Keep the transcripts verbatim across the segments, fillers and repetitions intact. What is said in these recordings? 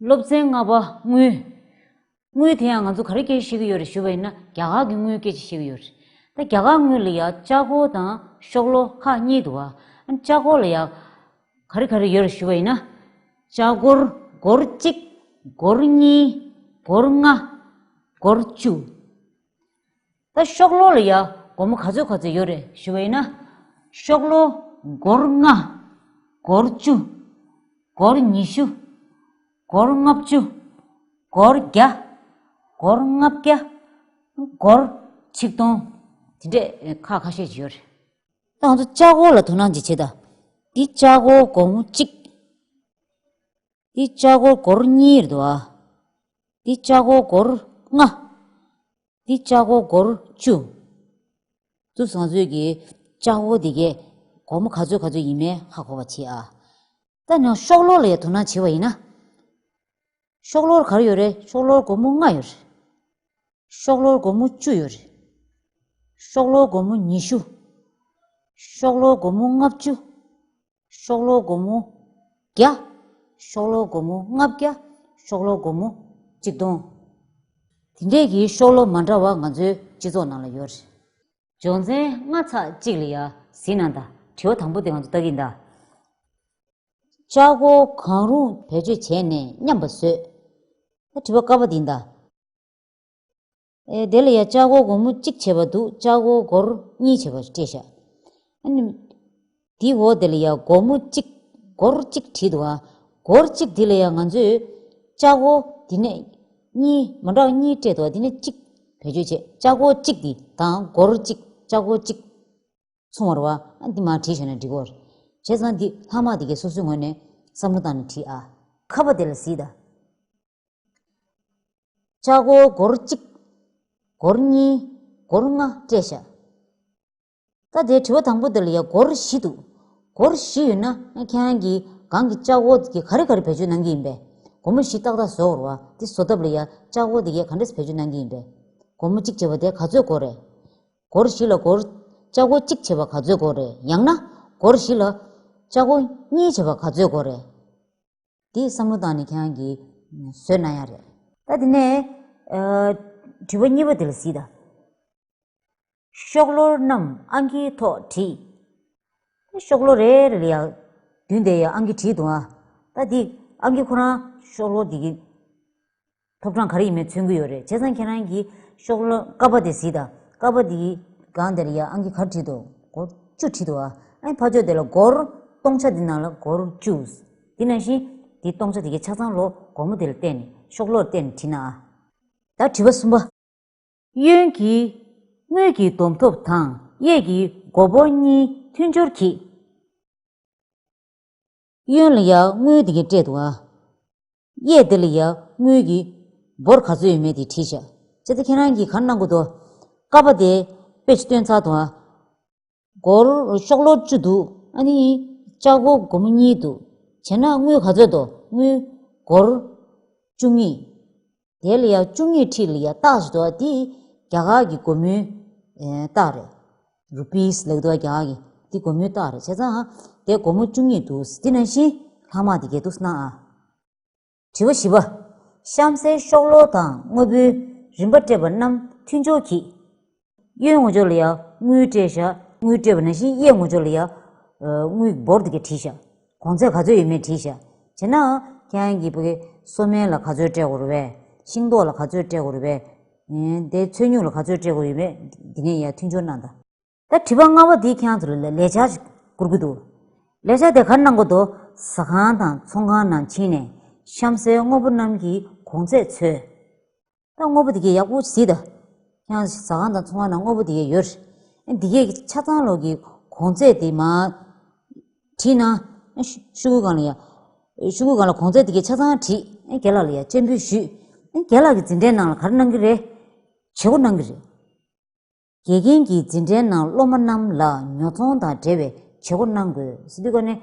སློབ་ཚན་ལྔ་པ་དངུལ། དངུལ་དེ་ཡང་ང་ཚོ་ག་རེ་སྐད་ཆ་བཤད་ཀྱི་ཡོད་རེད་ཞུ་བ་ཡིན་ན། རྒྱ་གར་གྱི་དངུལ་སྐད་ཆ་བཤད་ཀྱི་ཡོད་རེད། ད་རྒྱ་གར་དངུལ་ལ་ཡ་ལྕགས་སྒོར་དང་ཤོག་ལོར་ཁག་གཉིས་འདུག་བ། ལྕགས་སྒོར་ལ་ཡ་ག་རེ་ག་རེ་ཡོད་རེད་ཞུ་བ་ཡིན་ན། ལྕགས་སྒོར་སྒོར་གཅིག་སྒོར་གཉིས། སྒོར་ལྔ། སྒོར་བཅུ། ད་ཤོག་ལོར་ལ་ཡ་སྒོར་མོ་ག་ཚོད་ག་ཚོད་ཡོད་རེད་ཞུ་བ་ཡིན་ན། ཤོག་ལོར་སྒོར་ལྔ། སྒོར་བཅུ། སྒོར་ཉི་ཤུ། སྒོར་ལྔ་བཅུ། སྒོར་བརྒྱ། སྒོར་ལྔ་བརྒྱ། སྒོར་ཆིག་སྟོང་། དེ་འདྲས་ཁག་ཁ་ཤས་ཅིག་ཡོད་རེད། ད་ང་ཚོ་ལྕགས་སྒོར་ལ་དོ་སྣང་ཅིག་བྱེད་དང་། འདི་ལྕགས་སྒོར་སྒོར་མོ་གཅིག་འདི་ལྕགས་སྒོར་སྒོར་གཉིས་རེད་འདུག་ཨ། འདི་ལྕགས་སྒོར་སྒོར་ལྔ། འདི་ལྕགས་སྒོར་སྒོར་བཅུ། འདུག་སེ་ང་ཚོས་ཀྱི་ལྕགས་སྒོར་འདི་གས་སྒོར་མོ་ག་ཚོད་ག་ཚོད་ཡིན་མིན་ཧ་གོ་བ་བྱེད་ཨ། ད་ནང་ཤོག་ལོར་ལ་ཡ་དོ་སྣང་བྱེད་པ་ཡིན་ན། ཤོག་ལོར་ག་རེ་ཡོད་རེད། ཤོག་ལོར་སྒོར་མོ་ལྔ་ཡོད་རེད། ཤོག་ལོར་སྒོར་མོ་བཅུ་ཡོད་རེད། ཤོག་ལོར་སྒོར་མོ་ཉི་ཤུ། ཤོག་ལོར་སྒོར་མོ་ལྔ་བཅུ། ཤོག་ལོར་སྒོར་མོ་བརྒྱ། ཤོག་ལོར་སྒོར་མོ་ལྔ་བརྒྱ། ཤོག་ལོར་སྒོར་མོ་ཆིག་སྟོང་། དེ་འདྲས་ཀྱི་ཤོག་ལོར་མ་འདྲ་བ་ང་ཚོའི་སྤྱི་ཚོགས་ནང་ལ་ཡོད་རེད། སྦྱོང་ཚན་ལྔ་ཚེག་གཅིག་ལ་ཡ་གཟིགས་གནང་དང་། དྲི་བ་དང་པོ་དེ་ང་ཚོ་ལྟ་གི་ཡིན་ད། ལྕགས་སྒོར་གང་རུང་བེད་སྤྱོད་བྱས་ནས་མཉམ་པ་བཟོས། ད་དྲི་བ་ཀ་པ་དེ་ཡིན་ད། ཨེ། དེ་ལ་ཡ་ལྕགས་སྒོར་སྒོར་མོ་གཅིག་བྱས་པ་འདུག་ལྕགས་སྒོར་སྒོར་གཉིས་བྱས་པ་སྤྲད་ཤག་ཨ་ནི། དེའི་འོག་དེ་ལ་ཡ་སྒོར་མོ་གཅིག་སྒོར་གཅིག་བྲིས་འདུག་ཨ། སྒོར་གཅིག་འདི་ལ་ཡ་ང་ཚོས་ལྕགས་སྒོར་འདི་ནས་གཉིས་མ་འདྲ་བ་གཉིས་སྤྲད་འདུག་ཨ། འདི་ནས་གཅིག་བེད་སྤྱོད་བྱས། ལྕགས་སྒོར་གཅིག་འདི་དང་སྒོར་གཅིག་ལྕགས་སྒོར་གཅིག་མཚུངས་པ་རེད་བ། ཨ། འདི་མར་བྲིས་བཞག་ན་འགྲིག་གོ། བྱས་ཙང་འདི་ལྷག་མ་འདི་གས་སོ་སོའི་ངོས་ནས་བསམ་བློ་བཏང་ནས་བྲིས་ཨ། ཁ་པ་དེ་ལ་གཟིགས་དང་། ལྕགས་སྒོར་སྒོར་གཅིག་སྒོར་གཉིས། སྒོར་ལྔ་སྤྲད་ཤག་ད་དེ་དྲི་བ་དང་པོ་དེ་ལ་ཡ་སྒོར་བཞི་འདུག་སྒོར་བཞི་ཡོད་ན་ཁྱེད་རང་གིས་སྒང་གི་ལྕགས་སྒོར་གྱི་ག་རེ་ག་རེ་བེད་སྤྱོད་གནང་གི་ཡིན་པས། སྒོར་མོ་བཞི་ཏག་ཏག་བཟོ་དགོས་རེད་བ། དེ་བཟོ་ཐབས་ལ་ཡ་ལྕགས་སྒོར་དེ་གས་ག་འདྲས་བེད་སྤྱོད་གནང་གི་ཡིན་པས། སྒོར་མོ་གཅིག་བྱས་པ་དེ་ག་ཚོད་དགོས་རེད། སྒོར་བཞི་ལ་སྒོར་ལྕགས་སྒོར་གཅིག་བྱས་པ་ག་ཚོད་དགོས་རེད། ཡང་ན་སྒོར་བཞི་ལ་ལྕགས་སྒོར་གཉིས་བྱས་པ་ག་ཚོད་དགོས་རེད། དེ་བསམ་བློ་བཏང་ནས་ཁྱེད་རང་གིས་བཟོས་གནང་ཡ་རེད། ད་དེ་ནས་ཨ། དྲི་བ་གཉིས་པ་དེ་ལ་གཟིགས་དང་། ཤོག་ལོར་རྣམས་ཨང་ཀིའི་ཐོག་བྲིས། ཤོག་ལོ་རེ་རེ་ལ་ཡང་མདུན་དེར་ཡང་ཨང་ཀི་བྲིས་འདུག་ཨ། ད་འདི་ཨང་ཀི་ཁོ་རང་ཤོག་ལོ་འདི་གི་ཐོབ་གྲངས་ག་རེ་ཡིན་མིན་མཚོན་གྱི་ཡོད་རེད། བྱས་ཙང་ཁྱེད་རང་གིས་ཤོག་ལོ་ཀ་པ་དེ་གཟིགས་དང་། ཀ་པ་འདི་གི་སྒང་དེར་ཡང་ཨང་ཀི་ག་རེ་བྲིས་འདུག་སྒོར་བཅུ་བྲིས་འདུག་ཨ། ཨ་ནི་ཕར་ཕྱོགས་དེ་ལ་སྒོར་སྟོང་ཆ་འདི་ནང་ལ་སྒོར་བཅུ། འདི་ནང་བཞིན་འདི་སྟོང་ཆ་དེ་གའི་ཆ་ཚང་ལོ་སྒོར་མོ་དེ་ལ་བལྟས་ནས་ཤོག་ལོར་བལྟས་ནས་བྲིས་ན་ཨ། ད་དྲི་བ་གསུམ་པ། གཡོན་གྱི་དངུལ་གྱི་བསྡོམས་ཐོབ་དང་གཡས་ཀྱི་སྒོར་སྦོར་གཉིས་མཐུན་སྦྱོར་གྱིས། གཡོན་ལ་ཡ་དངུལ་དེ་གའི་སྤྲད་འདུག་ཨ། གཡས་དེ་ལ་ཡ་དངུལ་གྱི་སྦོར་ག་ཚོད་ཡོད་མེད་དེ་བྲིས་ཤག་བྱས་ཙང་ཁྱེད་རང་གིས་ག་རེ་གནང་དགོས་འདུག་ཀ་པ་དེ་དཔེ་ཅིག་སྟོན་ཚར་འདུག་ཨ། སྒོར་ཤོག་ལོར་བཅུ་འདུག་ཨ་ནི་ལྕགས་སྒོར་སྒོར་མོ་གཉིས་འདུག་བྱས་ན་དངུལ་ག་ཚོད་འདུག་དངུལ་སྒོར་བཅུ་གཉིས། དེ་ལ་ཡ་བཅུ་གཉིས་འཁྲིས་ལ་ཡ་རྟགས་ཤིག་འདུག་ཨ། འདི་རྒྱ་གར་གྱི་སྒོར་མོའི་ཨེ། རྟགས་རེད། རུ་པིས་ལབ་འདུག་ཨ། རྒྱ་གར་གྱི་འདི་སྒོར་མོའི་རྟགས་རེད། བྱས་ཙང་དེ་སྒོར་མོ་བཅུ་གཉིས་འདུག་འདི་ནང་བཞིན་ལྷག་མ་འདི་གས་འདུག་སེ་གནང་ཨ། དྲི་བ་བཞི་པ། གཤམ་གསལ་ཤོག་ལོར་དང་དངོས་པོའི་རིན་པ་སྤྲད་པ་རྣམས་མཐུན་སྦྱོར་གྱིས། གཡོན་ངོས་ཕྱོགས་ལ་ཡ་དངུལ་སྤྲད་ཤག་དངུལ་སྤྲད་པ་ནང་བཞིན་གཡས་ངོས་ཕྱོགས་ལ་ཡ་ཨ། དངུལ་སྦོར་དེ་གའི་བྲིས་ཤག་གོང་ཚད་ག་ཚོད་ཡོད་མེད་བྲིས་ཤག་བྱས་ན་ཁྱེད་རང་གིས་བོད་སྐད་སོ་སྨན་ལ་ག་ཚོད་སྤྲད་དགོས་རེད་པས། ཤིང་ཏོག་ལ་ག་ཚོད་སྤྲད་དགོས་རེད་པས། ཨེ། དེ་ཚོས་སྨྱུག་ལ་ག་ཚོད་སྤྲད་དགོས་ཡོད་མེད་འདི་ནས་ཡ་མཐུན་སྦྱོར་གནང་དང་། ད་དྲི་བ་ལྔ་པ་འདི་ཁྱེད་རང་ཚོ་ལ་ལས་འཆར་ཞིག་བསྐུར་གྱི་འདུག་ལས་འཆར་དེ་ག་རེ་གནང་དགོས་འདུག་ཟ་ཁང་དང་ཚོང་ཁང་ནང་ཕྱིན་ནས་གཤམ་གསལ་དངོས་པོ་རྣམས་ཀྱི་གོང་ཚད་འཚོལ། ད་དངོས་པོ་དེ་གའི་ཡག་པོ་གཟིགས་དང་། ཁྱེད་རང་ཟ་ཁང་དང་ཚོང་ཁང་ནང་དངོས་པོ་དེ་གའི་ཡོད་རེད། ཨ། དེ་གའི་ཆ་ཚང་ལོག་གི་གོང་ཚད་དེ་མར་བྲིས་ན། ཨ། ཤོག་གུ་སྒང་ལ་ཡ། ཤོག་གུ་སྒང་ལ་གོང་ཚད་དེ་གའི་ཆ་ཚང་བྲིས། ཨ། རྒན་ལགས་ལ་ཡ་སྤྱན་འབུལ་ཞུས། ཨ། རྒན་ལགས་ཀྱིས་འཛིན་གྲྭའི་ནང་ལ་ག་རེ་གནང་གི་རེད། བྱེད་སྒོ་གནང་གི་རེད། དགེ་རྒན་གྱིས་འཛིན་གྲྭའི་ནང་སློབ་མ་རྣམས་ལ་ཉོ་ཚོང་དང་འབྲེལ་བའི་བྱེད་སྒོ་གནང་དགོས་ཟེར་དུས་ཀ་ནས་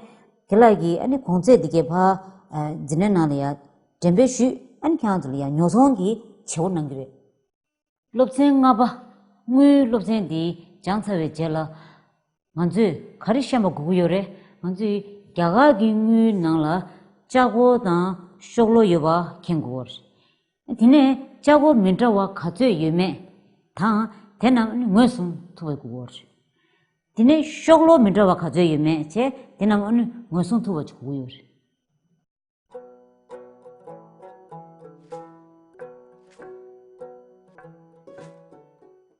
རྒན་ལགས་ཀྱིས་ཨ་ནི་གོང་ཚད་འདི་གའི་ཕར་འཛིན་གྲྭའི་ནང་ལ་ཡ་འགྲེམས་སྤེལ་ཞུས། ཨ་ནི་ཁྱེད་རང་ཚོ་ལ་ཡ་ཉོ་ཚོང་གི་བྱེད་སྒོ་གནང་གི་རེད། སློབ་ཚན་ལྔ་པ། དངུལ་སློབ་ཚན་འདི་སྦྱངས་ཚར་བའི་རྗེས་ལ། ང་ཚོས་ག་རེ་ཤེས་པ་དགོས་ཀྱི་ཡོད་རེད། ང་ཚོས་རྒྱ་གར་གྱི་དངུལ་ནང་ལ་ལྕགས་སྒོར་དང་ ཤོག་ལོ་ཡོད་པ་མཁྱེན་དགོས་རེད། དེ་ནས་ལྕགས་སྒོ་མི་འདྲ་བ་ག་ཚོད་ཡོད་མེད་དང་། དེ་རྣམས་ངོས་བཟུང་ཐུབ་པ་དགོས་རེད། དེ་ནས་ཤོག་ལོ་མི་འདྲ་བ་ག་ཚོད་ཡོད་མེད་བྱས། དེ་རྣམས་ངོས་བཟུང་ཐུབ་པ་དགོས་ཡོད་རེད།